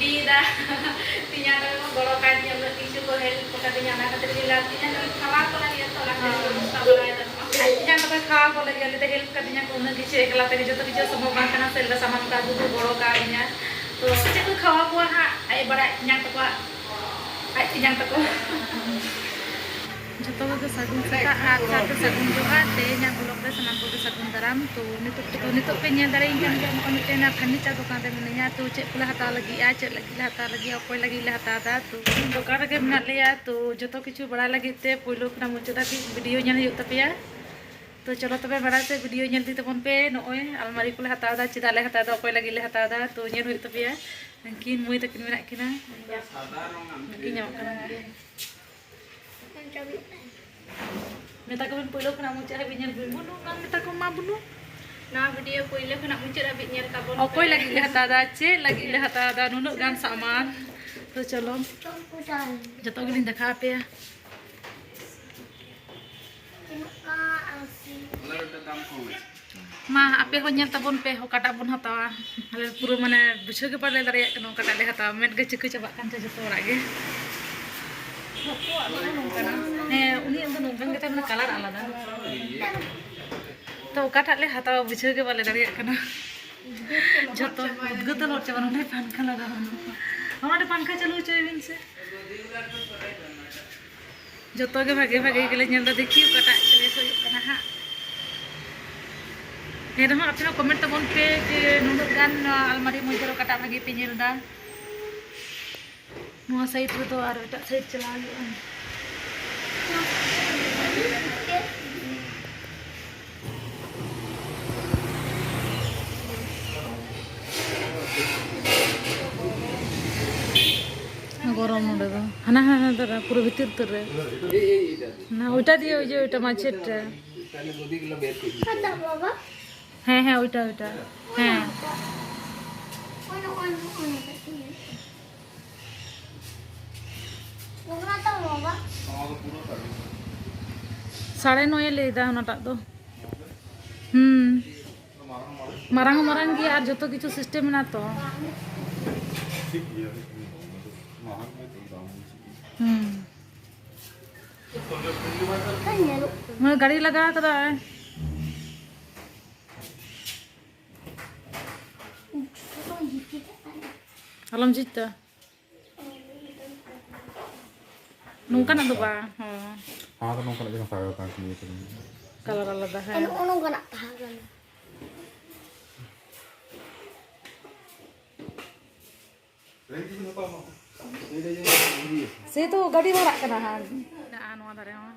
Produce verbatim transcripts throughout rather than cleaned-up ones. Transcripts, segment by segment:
ᱤᱭᱟᱹᱭᱮᱫᱟ᱾ ᱛᱤᱧᱟ ᱛᱟᱠᱚ ᱠᱚ ᱜᱚᱲᱚ ᱠᱟᱣᱫᱤᱧᱟ, ᱩᱱᱟᱹᱜ ᱠᱤᱪᱷᱩ ᱠᱚ help ᱠᱟᱫᱤᱧᱟ, ᱚᱱᱟ ᱠᱷᱟᱹᱛᱤᱨ ᱜᱮ ᱞᱟᱹᱭ ᱛᱤᱧᱟ ᱠᱷᱟᱹᱞᱤ ᱠᱷᱟᱣᱟ ᱠᱚ ᱞᱟᱹᱜᱤᱫ ᱛᱚ, ᱚᱱᱟ ᱠᱷᱟᱹᱛᱤᱨ ᱠᱚ ᱵᱮᱵᱚᱥᱛᱷᱟ ᱵᱟᱲᱟᱭᱮᱫᱟ ᱠᱚ᱾ ᱟᱡ ᱛᱤᱧᱟ ᱛᱟᱠᱚ ᱠᱷᱟᱣᱟ ᱠᱚ ᱞᱟᱹᱜᱤᱫ ᱟᱞᱮ ᱫᱚ help ᱠᱟᱫᱤᱧᱟ ᱠᱚ ᱩᱱᱟᱹᱜ ᱠᱤᱪᱷᱩ, ᱮᱠᱞᱟ ᱛᱮᱜᱮ ᱡᱚᱛᱚ ᱠᱤᱪᱷᱩ ᱥᱚᱢᱵᱷᱚᱵ ᱵᱟᱝ ᱠᱟᱱᱟ ᱥᱮ, ᱟᱞᱮ ᱫᱚ ᱥᱟᱱᱟᱢ ᱠᱚ ᱟᱹᱜᱩ ᱠᱚ ᱜᱚᱲᱚ ᱠᱟᱣᱫᱤᱧᱟ᱾ ᱛᱚ ᱪᱮᱫ ᱠᱚ ᱠᱷᱟᱣᱟ ᱠᱚᱣᱟ ᱦᱟᱸᱜ ᱟᱡ ᱵᱟᱲᱟᱭ ᱛᱤᱧᱟ ᱛᱟᱠᱚᱣᱟᱜ, ᱟᱡ ᱛᱤᱧᱟ ᱛᱟᱠᱚ᱾ ᱡᱚᱛᱚ ᱠᱚᱜᱮ ᱥᱟᱹᱜᱩᱱ ᱥᱮᱛᱟᱜ ᱟᱨ ᱥᱟᱶᱛᱮ ᱥᱟᱹᱜᱩᱱ ᱡᱚᱦᱟᱨ᱾ ᱛᱮᱦᱮᱧᱟᱜ vlog ᱨᱮ ᱥᱟᱱᱟᱢ ᱠᱚᱜᱮ ᱥᱟᱹᱜᱩᱱ ᱫᱟᱨᱟᱢ᱾ ᱛᱚ ᱱᱤᱛᱚᱜ, ᱛᱚ ᱱᱤᱛᱚᱜ ᱯᱮ ᱧᱮᱞ ᱫᱟᱲᱮᱭᱟᱹᱧ ᱠᱟᱱ ᱜᱮᱭᱟ, ᱱᱚᱜᱼᱚᱭ ᱢᱤᱫᱴᱮᱱ furniture ᱫᱚᱠᱟᱱ ᱨᱮ ᱢᱤᱱᱟᱹᱧᱟ᱾ ᱛᱚ ᱪᱮᱫ ᱠᱚᱞᱮ ᱦᱟᱛᱟᱣ ᱞᱟᱹᱜᱤᱫᱼᱟ, ᱪᱮᱫ ᱞᱟᱹᱜᱤᱫ ᱞᱮ ᱦᱟᱛᱟᱣ ᱞᱟᱹᱜᱤᱫᱼᱟ, ᱚᱠᱚᱭ ᱞᱟᱹᱜᱤᱫ ᱞᱮ ᱦᱟᱛᱟᱣ ᱮᱫᱟ, ᱛᱚ ᱫᱚᱠᱟᱱ ᱨᱮᱜᱮ ᱢᱮᱱᱟᱜ ᱞᱮᱭᱟ᱾ ᱛᱚ ᱡᱚᱛᱚ ᱠᱤᱪᱷᱩ ᱵᱟᱲᱟᱭ ᱞᱟᱹᱜᱤᱫ ᱛᱮ ᱯᱳᱭᱞᱳ ᱠᱷᱚᱱᱟᱜ ᱢᱩᱪᱟᱹᱫ ᱫᱷᱟᱹᱵᱤᱡ video ᱧᱮᱞ ᱦᱩᱭᱩᱜ ᱛᱟᱯᱮᱭᱟ᱾ ᱛᱚ ᱪᱚᱞᱚ ᱛᱚᱵᱮ ᱢᱟᱲᱟᱝ ᱥᱮᱫ video ᱧᱮᱞ ᱤᱫᱤ ᱛᱟᱵᱚᱱ ᱯᱮ᱾ ᱱᱚᱜᱼᱚᱭ ᱟᱞᱢᱟᱨᱤ ᱠᱚᱞᱮ ᱦᱟᱛᱟᱣ ᱮᱫᱟ, ᱪᱮᱫᱟᱜ ᱞᱮ ᱦᱟᱛᱟᱣ ᱮᱫᱟ, ᱚᱠᱚᱭ ᱞᱟᱹᱜᱤᱫ ᱞᱮ ᱦᱟᱛᱟᱣ ᱮᱫᱟ, ᱛᱚ ᱧᱮᱞ ᱦᱩᱭᱩᱜ ᱛᱟᱯᱮᱭᱟ᱾ ᱩᱱᱠᱤᱱ ᱢᱟᱹᱭ ᱛᱟᱹᱠᱤᱱ ᱢᱮᱱᱟᱜ ᱠᱤᱱᱟ, ᱩᱱᱠᱤᱱ ᱧᱟᱢᱚᱜ ᱠᱟᱱᱟ᱾ ᱢᱮᱛᱟ ᱠᱚᱵᱤᱱ ᱯᱳᱭᱞᱳ ᱠᱷᱚᱱᱟᱜ ᱢᱩᱪᱟᱹᱫ ᱦᱟᱹᱵᱤᱡ ᱧᱮᱞ ᱵᱤᱱ᱾ ᱵᱩᱱᱩ, ᱵᱟᱝ ᱢᱮᱛᱟ ᱠᱚᱢ ᱢᱟ ᱵᱩᱱᱩ᱾ ᱱᱚᱣᱟ video ᱯᱳᱭᱞᱳ ᱠᱷᱚᱱᱟᱜ ᱢᱩᱪᱟᱹᱫ ᱦᱟᱹᱵᱤᱡ ᱧᱮᱞ ᱛᱟᱵᱚᱱ ᱚᱠᱚᱭ ᱯᱮ᱾ ᱞᱟᱹᱜᱤᱫ ᱞᱮ ᱦᱟᱛᱟᱣ ᱮᱫᱟ, ᱪᱮᱫ ᱞᱟᱹᱜᱤᱫ ᱞᱮ ᱦᱟᱛᱟᱣ ᱮᱫᱟ, ᱱᱩᱱᱟᱹᱜ ᱜᱟᱱ ᱥᱟᱢᱟᱱ᱾ ᱛᱚ ᱪᱚᱞᱚ ᱡᱚᱛᱚ ᱜᱮᱞᱤᱧ ᱫᱮᱠᱷᱟᱣ ᱟᱯᱮᱭᱟ᱾ ᱢᱟ ᱟᱯᱮ ᱦᱚᱸ ᱧᱮᱞ ᱛᱟᱵᱚᱱ ᱯᱮ, ᱚᱠᱟᱴᱟᱜ ᱵᱚᱱ ᱦᱟᱛᱟᱣᱟ᱾ ᱟᱞᱮ ᱯᱩᱨᱟᱹ ᱢᱟᱱᱮ ᱵᱩᱡᱷᱟᱹᱣ ᱜᱮ ᱵᱟᱞᱮ ᱫᱟᱲᱮᱭᱟᱜ ᱠᱟᱱᱟ ᱚᱠᱟᱴᱟᱜ ᱞᱮ ᱦᱟᱛᱟᱣᱟ, ᱢᱮᱫ ᱜᱮ ᱪᱤᱠᱟᱹ ᱪᱟᱵᱟᱜ ᱠᱟᱱ ᱪᱚ ᱡᱚᱛᱚ ᱦᱚᱲᱟᱜ ᱜᱮ᱾ ᱦᱮᱸ, ᱩᱱᱤᱭᱟᱜ ᱫᱚ ᱱᱚᱝᱠᱟᱱ ᱜᱮᱛᱟᱭ, ᱢᱟᱱᱮ colour ᱟᱞᱟᱫᱟ᱾ ᱛᱚ ᱚᱠᱟᱴᱟᱜ ᱞᱮ ᱦᱟᱛᱟᱣᱟ ᱵᱩᱡᱷᱟᱹᱣ ᱜᱮ ᱵᱟᱞᱮ ᱫᱟᱲᱮᱭᱟᱜ ᱠᱟᱱᱟ᱾ ᱡᱚᱛᱚ ᱩᱫᱽᱜᱟᱹᱨ ᱛᱮ ᱞᱚᱦᱚᱫ ᱪᱟᱵᱟ, ᱱᱚᱰᱮ ᱯᱟᱝᱠᱷᱟ ᱞᱟᱜᱟᱣ ᱵᱟᱹᱱᱩᱜᱼᱟ᱾ ᱱᱚᱰᱮ ᱯᱟᱝᱠᱷᱟ ᱪᱟᱹᱞᱩ ᱦᱚᱪᱚᱭ ᱵᱤᱱ ᱥᱮ᱾ ᱡᱚᱛᱚ ᱜᱮ ᱵᱷᱟᱜᱮ ᱵᱷᱟᱜᱮ ᱜᱮᱞᱮ ᱧᱮᱞ ᱮᱫᱟ, ᱫᱮᱠᱷᱤ ᱚᱠᱟᱴᱟᱜ choice ᱦᱩᱭᱩᱜ ᱠᱟᱱᱟ ᱦᱟᱸᱜ᱾ ᱮᱱ ᱨᱮᱦᱚᱸ ᱟᱯᱮ ᱦᱚᱸ comment ᱛᱟᱵᱚᱱ ᱯᱮ ᱡᱮ ᱱᱩᱱᱟᱹᱜ ᱜᱟᱱ ᱱᱚᱣᱟ ᱟᱞᱢᱟᱨᱤ ᱢᱚᱫᱽᱫᱷᱮ ᱨᱮ ᱚᱠᱟᱴᱟᱜ ᱵᱷᱟᱜᱮ ᱯᱮ ᱧᱮᱞ ᱮᱫᱟ᱾ ᱱᱚᱣᱟ side ᱨᱮᱫᱚ ᱟᱨ ᱮᱴᱟᱜ side ᱪᱟᱞᱟᱣ ᱦᱩᱭᱩᱜᱼᱟ᱾ ᱜᱚᱨᱚᱢ ᱱᱚᱰᱮ ᱫᱚ᱾ ᱦᱟᱱᱟ, ᱦᱟᱱᱟ ᱫᱷᱟᱨᱟ, ᱯᱩᱨᱟᱹ ᱵᱷᱤᱛᱤᱨ ᱩᱛᱟᱹᱨ ᱨᱮ᱾ ᱦᱟᱱᱟ ᱳᱭᱴᱟ ᱫᱤᱭᱮ, ᱳᱭ ᱡᱮ ᱳᱭᱴᱟ ᱢᱟᱪᱷᱮᱴ ᱨᱮ᱾ ᱦᱮᱸ, ᱦᱮᱸ, ᱳᱭᱴᱟ, ᱳᱭᱴᱟ᱾ ᱦᱮᱸ᱾ ᱥᱟᱲᱮ ᱱᱚᱭᱮ ᱞᱟᱹᱭᱫᱟ ᱚᱱᱟᱴᱟᱜ ᱫᱚ᱾ ᱦᱩᱸ᱾ ᱢᱟᱨᱟᱝ ᱦᱚᱸ ᱢᱟᱨᱟᱝ ᱜᱮᱭᱟ ᱟᱨ ᱡᱚᱛᱚ ᱠᱤᱪᱷᱩ system ᱢᱮᱱᱟᱜᱼᱟ ᱛᱚ᱾ ᱴᱷᱤᱠ ᱜᱮᱭᱟ, ᱢᱟᱨᱟᱝ ᱜᱮ ᱛᱚ, ᱫᱟᱢ ᱵᱮᱥᱤ ᱜᱮᱭᱟ᱾ ᱦᱩᱸ᱾ ᱱᱚᱜᱼᱚᱭ ᱜᱟᱹᱰᱤ ᱞᱟᱜᱟ ᱠᱟᱫᱟᱭ᱾ ᱟᱞᱚᱢ ᱡᱷᱤᱡ ᱫᱟ᱾ ᱱᱚᱝᱠᱟᱱᱟᱜ ᱫᱚ ᱵᱟᱝ, ᱦᱚᱸ᱾ ᱦᱚᱸ, ᱟᱫᱚ ᱱᱚᱝᱠᱟᱱᱟᱜ ᱡᱮᱢᱚᱱ ᱥᱟᱜᱚᱨ ᱠᱟᱱ ᱠᱤᱱ ᱤᱭᱟᱹ ᱠᱚᱫᱚ᱾ Colour ᱟᱞᱟᱫᱟ, ᱦᱮᱸ᱾ ᱱᱚᱜᱼᱚ ᱱᱚᱝᱠᱟᱱᱟᱜ ᱛᱟᱦᱮᱸ ᱠᱟᱱᱟ᱾ ᱥᱮ ᱛᱚ ᱜᱟᱹᱰᱤ ᱵᱷᱟᱲᱟᱜ ᱠᱟᱱᱟ ᱦᱟᱸᱜ᱾ ᱢᱮᱱᱟᱜᱼᱟ ᱱᱚᱣᱟ ᱫᱷᱟᱨᱮ ᱦᱚᱸ᱾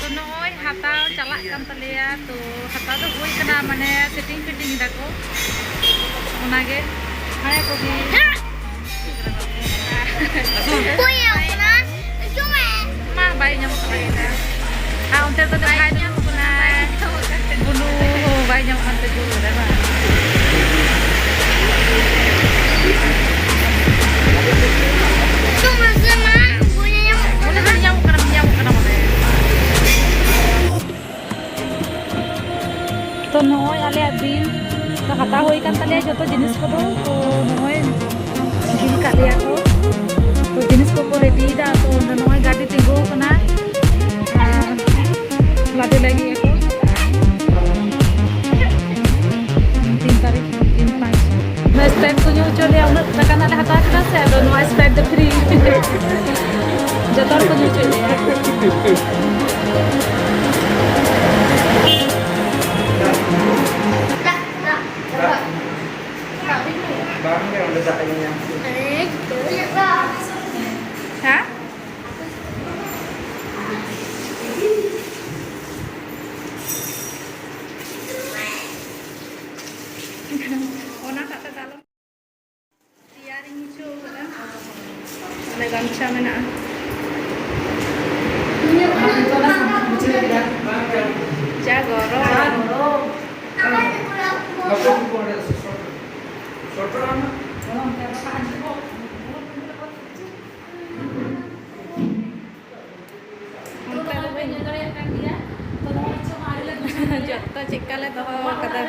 ᱛᱚ ᱱᱚᱜᱼᱚᱭ ᱦᱟᱛᱟᱣ ᱪᱟᱞᱟᱜ ᱠᱟᱱ ᱛᱟᱞᱮᱭᱟ, ᱛᱚ ᱦᱟᱛᱟᱣ ᱫᱚ ᱦᱩᱭ ᱠᱟᱱᱟ, ᱢᱟᱱᱮ setting fitting ᱮᱫᱟ ᱠᱚ, ᱚᱱᱟᱜᱮ᱾ ᱦᱮᱸ ᱠᱚᱜᱮ᱾ ᱚᱠᱚᱭ ᱮᱢ ᱠᱟᱱᱟ? ᱦᱤᱡᱩᱜ ᱢᱮ᱾ ᱢᱟ ᱵᱟᱭ ᱧᱟᱢᱚᱜ ᱠᱟᱱᱟ᱾ ᱟᱨ ᱚᱱᱛᱮ ᱫᱚ ᱡᱟᱦᱟᱸᱭ ᱫᱚ ᱵᱩᱱᱩ ᱵᱟᱭ ᱧᱟᱢᱚᱜ ᱠᱟᱱ ᱛᱮ ᱡᱳᱨ ᱠᱟᱫᱟᱭ ᱵᱟᱝ? ᱦᱤᱡᱩᱜ ᱢᱮᱥᱮ ᱢᱟ, ᱵᱟᱭ ᱧᱟᱢᱚᱜ ᱠᱟᱱᱟ᱾ ᱩᱱᱤ ᱫᱚ ᱧᱟᱢᱚᱜ ᱠᱟᱱᱟ, ᱧᱟᱢᱚᱜ ᱠᱟᱱᱟ ᱵᱚᱞᱮ᱾ ᱛᱚ ᱱᱚᱜᱼᱚᱭ ᱟᱞᱮᱭᱟᱜ bill ᱫᱚ ᱦᱟᱛᱟᱣ ᱦᱩᱭ ᱠᱟᱱ ᱛᱟᱞᱮᱭᱟ ᱡᱚᱛᱚ ᱡᱤᱱᱤᱥ ᱠᱚᱫᱚ᱾ ᱛᱚ ᱱᱚᱜᱼᱚᱭ bill ᱠᱟᱜ ᱞᱮᱭᱟ ᱠᱚ᱾ ᱛᱚ ᱡᱤᱱᱤᱥ ᱠᱚᱠᱚ ready ᱭᱮᱫᱟ᱾ ᱛᱚ ᱱᱚᱜᱼᱚᱭ ᱜᱟᱹᱰᱤ ᱛᱤᱸᱜᱩ ᱟᱠᱟᱱᱟ ᱟᱨ ᱞᱟᱫᱮ ᱞᱟᱹᱜᱤᱫ ᱟᱠᱚ᱾ ᱛᱤᱱ ᱛᱟᱹᱨᱤᱠᱷ, ᱛᱤᱱ ᱯᱟᱸᱪ᱾ ᱱᱚᱣᱟ Sprite ᱠᱚ ᱧᱩ ᱦᱚᱪᱚ ᱞᱮᱭᱟ, ᱩᱱᱟᱹᱜ ᱴᱟᱠᱟ ᱨᱮᱱᱟᱜ ᱞᱮ ᱦᱟᱛᱟᱣ ᱠᱮᱫᱟ ᱥᱮ, ᱟᱫᱚ ᱱᱚᱣᱟ Sprite ᱫᱚ free᱾ ᱡᱚᱛᱚ ᱦᱚᱲ ᱠᱚ ᱧᱩ ᱦᱚᱪᱚᱭᱮᱫ ᱞᱮᱭᱟ᱾ ᱵᱟᱝ ᱜᱮ, ᱚᱸᱰᱮ ᱫᱟᱜ ᱧᱩᱭᱟ᱾ ᱦᱮᱸ? ᱪᱮᱫᱠᱟ ᱞᱮ ᱫᱚᱦᱚ ᱠᱟᱫᱟ᱾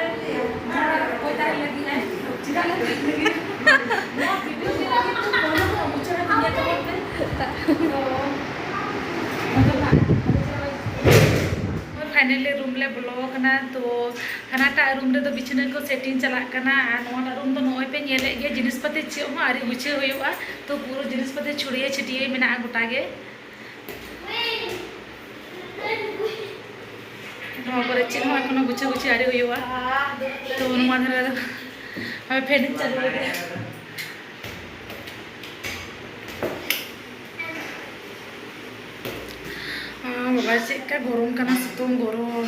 ᱚᱠᱚᱭ ᱛᱟᱦᱮᱸ ᱞᱟᱹᱜᱤᱫ ᱟᱭ? ᱪᱮᱫᱟᱜ ᱞᱮ ᱛᱟᱦᱮᱸ ᱞᱟᱹᱜᱤᱫ? ᱱᱚᱣᱟ video ᱧᱮᱞ ᱞᱟᱹᱜᱤᱫ ᱛᱮ ᱯᱳᱭᱞᱳ ᱠᱷᱚᱱᱟᱜ ᱢᱩᱪᱟᱹᱫ ᱦᱟᱹᱵᱤᱡ ᱧᱮᱞ ᱛᱟᱵᱚᱱ ᱯᱮ᱾ ᱛᱚ, finally room ᱞᱮ ᱵᱚᱞᱚ ᱟᱠᱟᱱᱟ᱾ ᱛᱚ, ᱦᱟᱱᱟᱴᱟᱜ room ᱨᱮᱫᱚ ᱵᱤᱪᱷᱱᱟᱹ ᱠᱚ setting ᱪᱟᱞᱟᱜ ᱠᱟᱱᱟ, ᱟᱨ ᱱᱚᱣᱟᱴᱟᱜ room ᱫᱚ ᱱᱚᱜᱼᱚᱭ ᱯᱮ ᱧᱮᱞᱮᱫ ᱜᱮᱭᱟ, ᱡᱤᱱᱤᱥ ᱯᱟᱹᱛᱤ ᱪᱮᱫ ᱦᱚᱸ ᱟᱹᱣᱨᱤ ᱜᱩᱪᱷᱟᱹᱣ ᱦᱩᱭᱩᱜᱼᱟ᱾ ᱛᱚ, ᱯᱩᱨᱟᱹ ᱡᱤᱱᱤᱥ ᱯᱟᱹᱛᱤ ᱪᱷᱩᱲᱭᱟᱹ ᱪᱷᱟᱹᱴᱭᱟᱹ ᱢᱮᱱᱟᱜᱼᱟ ᱜᱚᱴᱟ ᱜᱮ᱾ ᱱᱚᱣᱟ ᱠᱚᱨᱮ ᱪᱮᱫ ᱦᱚᱸ ᱮᱠᱷᱚᱱᱳ ᱜᱩᱪᱷᱟᱹ ᱜᱩᱪᱷᱤ ᱟᱹᱣᱨᱤ ᱦᱩᱭᱩᱜᱼᱟ᱾ ᱛᱚ ᱱᱚᱣᱟ ᱫᱷᱟᱨᱮ ᱫᱚ ᱦᱳᱭ, fan ᱤᱧ ᱪᱟᱹᱞᱩ ᱞᱮᱜᱮ᱾ ᱟᱸ, ᱵᱟᱵᱟ, ᱪᱮᱫ ᱞᱮᱠᱟ ᱜᱚᱨᱚᱢ ᱠᱟᱱᱟ, ᱥᱤᱛᱩᱝ ᱜᱚᱨᱚᱢ᱾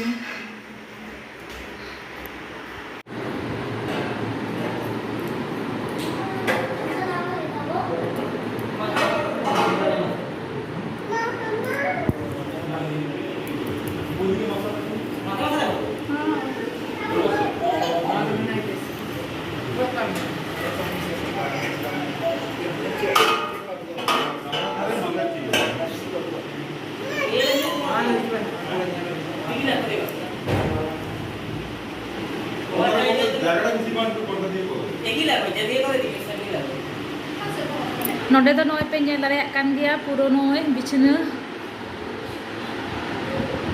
ᱱᱚᱰᱮ ᱫᱚ ᱱᱚᱜᱼᱚᱭ ᱯᱮ ᱧᱮᱞ ᱫᱟᱲᱮᱭᱟᱜ ᱠᱟᱱ ᱜᱮᱭᱟ, ᱯᱩᱨᱟᱹ ᱱᱚᱜᱼᱚᱭ ᱵᱤᱪᱷᱱᱟᱹ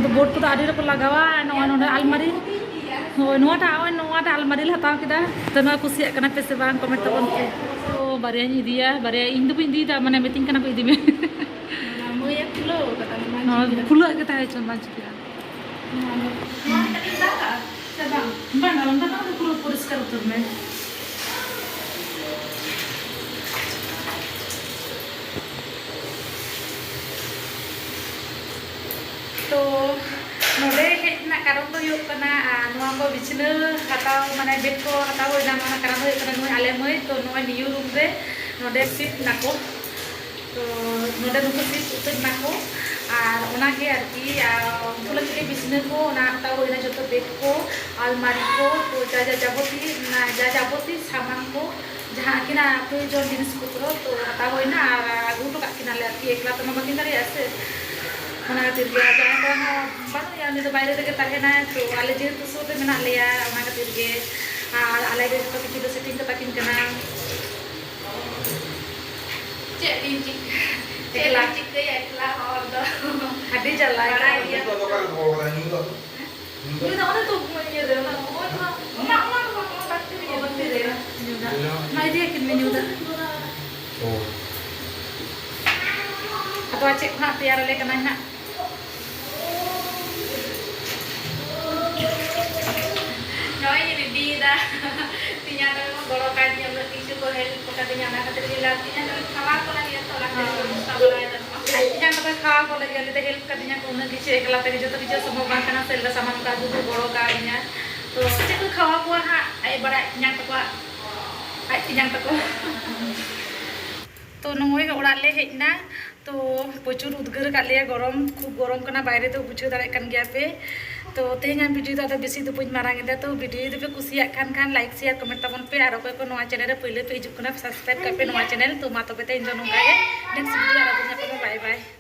ᱫᱚ board ᱠᱚᱫᱚ ᱟᱹᱰᱤ ᱨᱚᱠᱚᱢ ᱞᱟᱜᱟᱣᱟ᱾ ᱱᱚᱜᱼᱚᱭ ᱱᱚᱰᱮ ᱟᱞᱢᱟᱨᱤ, ᱦᱳᱭ, ᱱᱚᱣᱟᱴᱟᱜ, ᱱᱚᱜᱼᱚᱭ ᱱᱚᱣᱟᱴᱟᱜ ᱟᱞᱢᱟᱨᱤ ᱞᱮ ᱦᱟᱛᱟᱣ ᱠᱮᱫᱟ᱾ ᱛᱚ, ᱱᱚᱣᱟ ᱠᱩᱥᱤᱭᱟᱜ ᱠᱟᱱᱟ ᱯᱮ ᱥᱮ ᱵᱟᱝ, comment ᱛᱟᱵᱚᱱ ᱯᱮ᱾ ᱛᱚ, ᱵᱟᱨᱭᱟᱧ ᱤᱫᱤᱭᱟ, ᱵᱟᱨᱭᱟ ᱤᱧ ᱫᱚ ᱵᱟᱹᱧ ᱤᱫᱤᱭᱮᱫᱟ, ᱢᱟᱱᱮ, ᱢᱤᱛᱟᱹᱧ ᱠᱟᱱᱟ ᱠᱚ, "ᱤᱫᱤ ᱢᱮ᱾" ᱚᱱᱟ ᱢᱟᱹᱭᱮ ᱠᱷᱩᱞᱟᱹᱣ ᱠᱟᱫᱟ, ᱚᱱᱟ ᱵᱟᱝ ᱱᱚᱣᱟ ᱪᱤᱠᱟᱹᱜᱼᱟ᱾ ᱠᱷᱩᱞᱟᱹᱣ ᱜᱮ ᱛᱟᱦᱮᱸ ᱦᱚᱪᱚᱱ, ᱵᱟᱝ ᱪᱤᱠᱟᱹᱜᱼᱟ᱾ ᱱᱚᱣᱟ ᱫᱚ, ᱱᱚᱣᱟ ᱠᱟᱹᱴᱤᱡ ᱫᱟᱜ ᱠᱟᱜᱼᱟ ᱥᱮ ᱵᱟᱝ? ᱵᱟᱝ, ᱟᱞᱚᱢ ᱫᱟᱜ ᱠᱟᱜᱼᱟ, ᱯᱩᱨᱟᱹ ᱯᱚᱨᱤᱥᱠᱟᱨ ᱩᱛᱟᱹᱨ ᱢᱮ᱾ ᱛᱚ, ᱱᱚᱰᱮ ᱦᱮᱡ ᱨᱮᱱᱟᱜ ᱠᱟᱨᱚᱱ ᱫᱚ ᱦᱩᱭᱩᱜ ᱠᱟᱱᱟ, ᱟᱨ ᱱᱚᱣᱟ ᱠᱚ ᱵᱤᱪᱷᱱᱟᱹ ᱦᱟᱛᱟᱣ, ᱢᱟᱱᱮ, bed ᱠᱚ ᱦᱟᱛᱟᱣ ᱦᱩᱭ ᱮᱱᱟ, ᱚᱱᱟ ᱠᱟᱨᱚᱱ ᱫᱚ ᱦᱩᱭᱩᱜ ᱠᱟᱱᱟ, ᱱᱩᱭ ᱟᱞᱮ ᱢᱟᱹᱭ ᱛᱚ ᱱᱚᱜᱼᱚᱭ ᱱᱤᱭᱩ room ᱨᱮ ᱱᱚᱰᱮ shift ᱱᱟᱠᱚ᱾ ᱛᱚ, ᱱᱚᱰᱮ ᱱᱩᱠᱩ shift ᱩᱛᱟᱹᱨ ᱱᱟᱠᱚ, ᱟᱨ ᱚᱱᱟᱜᱮ ᱟᱨᱠᱤ, ᱟᱨ ᱩᱱᱠᱩ ᱞᱟᱹᱜᱤᱫ ᱜᱮ ᱵᱤᱪᱷᱱᱟᱹ ᱠᱚ, ᱚᱱᱟ ᱦᱟᱛᱟᱣ ᱦᱩᱭᱱᱟ, ᱡᱚᱛᱚ bed ᱠᱚ, ᱟᱞᱢᱟᱨᱤ ᱠᱚ, ᱛᱚ ᱡᱟ ᱡᱟ ᱡᱟᱵᱚᱛᱤ, ᱡᱟ ᱡᱟᱵᱚᱛᱤ ᱥᱟᱢᱟᱱ ᱠᱚ, ᱡᱟᱦᱟᱸ ᱟᱹᱠᱤᱱᱟᱜ ᱯᱨᱚᱭᱳᱡᱚᱱ ᱡᱤᱱᱤᱥ ᱯᱚᱛᱨᱚ, ᱛᱚ ᱦᱟᱛᱟᱣ ᱦᱩᱭᱱᱟ ᱟᱨ ᱟᱹᱜᱩ ᱦᱚᱴᱚ ᱠᱟᱜ ᱠᱤᱱᱟᱞᱮ ᱟᱨᱠᱤ, ᱮᱠᱞᱟ ᱛᱮᱢᱟ ᱵᱟᱹᱠᱤᱱ ᱫᱟᱲᱮᱭᱟᱜᱼᱟ ᱥᱮ᱾ ᱚᱱᱟ ᱠᱷᱟᱹᱛᱤᱨ ᱜᱮ ᱡᱟᱦᱟᱸᱭ ᱠᱚᱲᱟ ᱦᱚᱸ ᱵᱟᱹᱱᱩᱜ ᱮᱭᱟ, ᱩᱱᱤ ᱫᱚ ᱵᱟᱭᱨᱮ ᱨᱮᱜᱮ ᱛᱟᱦᱮᱱᱟᱭ᱾ ᱛᱚ ᱟᱞᱮ ᱡᱮᱦᱮᱛᱩ ᱥᱩᱨ ᱨᱮ ᱢᱮᱱᱟᱜ ᱞᱮᱭᱟ, ᱚᱱᱟ ᱠᱷᱟᱹᱛᱤᱨ ᱜᱮ ᱟᱨ ᱟᱞᱮ ᱜᱮ ᱡᱚᱛᱚ ᱠᱤᱪᱷᱩ ᱫᱚ ᱥᱮᱴᱤᱝ ᱠᱟᱛᱟ ᱠᱤᱱ ᱠᱟᱱᱟ᱾ ᱪᱮᱫ ᱵᱤᱱ ᱪᱤᱠᱟᱹ ᱪᱮᱫ ᱮᱠᱞᱟ᱾ ᱵᱤᱱ ᱪᱤᱠᱟᱹᱭᱟ ᱮᱠᱞᱟ ᱦᱚᱲ ᱫᱚ? ᱟᱹᱰᱤ ᱡᱟᱞᱟ᱾ ᱵᱟᱲᱟᱭ ᱜᱮᱭᱟ᱾ ᱱᱤᱛᱚᱜ ᱫᱚ ᱚᱠᱟᱨᱮ ᱫᱚᱦᱚ ᱠᱟᱫᱟ ᱧᱩ ᱫᱟᱜ ᱫᱚ? ᱧᱩ ᱫᱟᱜ ᱚᱱᱮ ᱛᱚ ᱤᱭᱟᱹ ᱨᱮ, ᱚᱱᱟ, ᱚᱱᱟ, ᱚᱱᱟ, ᱚᱱᱟ ᱫᱚ ᱵᱟᱝ, ᱚᱱᱟ ᱵᱟᱹᱴᱤ ᱨᱮ, ᱵᱟᱹᱴᱤ ᱨᱮ᱾ ᱧᱩ ᱫᱟᱜ᱾ ᱢᱟ ᱤᱫᱤᱭᱟᱠᱤᱱ ᱢᱮ ᱧᱩ ᱫᱟᱜ᱾ ᱚ᱾ ᱟᱫᱚ ᱪᱮᱫ ᱠᱚ ᱦᱟᱸᱜ ᱛᱮᱭᱟᱨ ᱟᱞᱮ ᱠᱟᱱᱟᱭ ᱦᱟᱸᱜ᱾ ᱱᱚᱜᱼᱚᱭ ᱤᱧ ᱨᱮᱰᱤᱭᱮᱫᱟ᱾ ᱛᱮᱧᱟᱝ ᱛᱟᱠᱚ ᱠᱚ ᱜᱚᱲᱚ ᱠᱟᱣᱫᱤᱧᱟ, ᱩᱱᱟᱹᱜ ᱠᱤᱪᱷᱩ ᱠᱚ ᱦᱮᱞᱯ ᱠᱟᱫᱤᱧᱟ, ᱚᱱᱟ ᱠᱷᱟᱹᱛᱤᱨ ᱜᱮ ᱞᱟᱹᱭ ᱫᱟ ᱛᱮᱧᱟᱝ ᱛᱟᱠᱚ ᱠᱷᱟᱣᱟ ᱠᱚ ᱞᱟᱹᱜᱤᱫ ᱛᱚ, ᱚᱱᱟ ᱠᱷᱟᱹᱛᱤᱨ ᱜᱮ ᱵᱮᱵᱚᱥᱛᱷᱟ ᱵᱟᱲᱟᱭᱮᱫᱟ᱾ ᱟᱡ ᱛᱮᱧᱟᱝ ᱛᱟᱠᱚ ᱠᱷᱟᱣᱟ ᱠᱚ ᱞᱟᱹᱜᱤᱫ ᱟᱞᱮ ᱫᱚ ᱦᱮᱞᱯ ᱠᱟᱫᱤᱧᱟ ᱠᱚ, ᱩᱱᱟᱹᱜ ᱠᱤᱪᱷᱩ ᱮᱠᱞᱟ ᱛᱮᱜᱮ ᱡᱚᱛᱚ ᱠᱤᱪᱷᱩ ᱥᱟᱢᱟᱱ ᱠᱚ ᱟᱹᱜᱩ ᱠᱚ ᱜᱚᱲᱚ ᱠᱟᱣᱫᱤᱧᱟ᱾ ᱛᱚ ᱪᱮᱫ ᱠᱚ ᱠᱷᱟᱣᱟ ᱠᱚᱣᱟ ᱦᱟᱸᱜ ᱟᱡ ᱵᱟᱲᱟᱭ, ᱛᱮᱧᱟᱝ ᱛᱟᱠᱚᱣᱟᱜ, ᱟᱡ ᱛᱮᱧᱟᱝ ᱛᱟᱠᱚ᱾ ᱛᱚ ᱱᱚᱜᱼᱚᱭ ᱚᱲᱟᱜ ᱞᱮ ᱦᱮᱡ ᱮᱱᱟ᱾ ᱛᱚ ᱯᱨᱚᱪᱩᱨ ᱩᱫᱽᱜᱟᱹᱨ ᱟᱠᱟᱫ ᱞᱮᱭᱟ, ᱜᱚᱨᱚᱢ, ᱠᱷᱩᱵ ᱜᱚᱨᱚᱢ ᱠᱟᱱᱟ ᱵᱟᱭᱨᱮ ᱫᱚ, ᱵᱩᱡᱷᱟᱹᱣ ᱫᱟᱲᱮᱭᱟᱜ ᱠᱟᱱ ᱜᱮᱭᱟ ᱯᱮ᱾ ᱛᱚ ᱛᱮᱦᱮᱧᱟᱜ ᱵᱷᱤᱰᱤᱭᱳ ᱫᱚ ᱟᱫᱚ ᱵᱮᱥᱤ ᱫᱚ ᱵᱟᱹᱧ ᱢᱟᱨᱟᱝ ᱮᱫᱟ᱾ ᱛᱚ ᱵᱷᱤᱰᱤᱭᱳ ᱡᱩᱫᱤ ᱯᱮ ᱠᱩᱥᱤᱭᱟᱜ ᱠᱷᱟᱱ, ᱠᱷᱟᱱ ᱞᱟᱭᱤᱠ, ᱥᱮᱭᱟᱨ, ᱠᱚᱢᱮᱱᱴ ᱛᱟᱵᱚᱱ ᱯᱮ, ᱟᱨ ᱚᱠᱚᱭ ᱠᱚ ᱱᱚᱣᱟ ᱪᱮᱱᱮᱞ ᱨᱮ ᱯᱟᱹᱭᱞᱟᱹ ᱯᱮ ᱦᱤᱡᱩᱜ ᱠᱟᱱᱟ, ᱥᱟᱵᱥᱠᱨᱟᱭᱤᱵ ᱠᱟᱜ ᱯᱮ ᱱᱚᱣᱟ ᱪᱮᱱᱮᱞ᱾ ᱛᱚ ᱢᱟ ᱛᱚᱵᱮ ᱛᱮᱦᱮᱧ ᱫᱚ ᱱᱚᱝᱠᱟ ᱜᱮ, ᱱᱮᱠᱥᱴ ᱵᱷᱤᱰᱤᱭᱳ ᱟᱨᱚ ᱵᱚᱱ ᱧᱟᱯᱟᱢᱟ᱾ ᱵᱟᱭ ᱵᱟᱭ᱾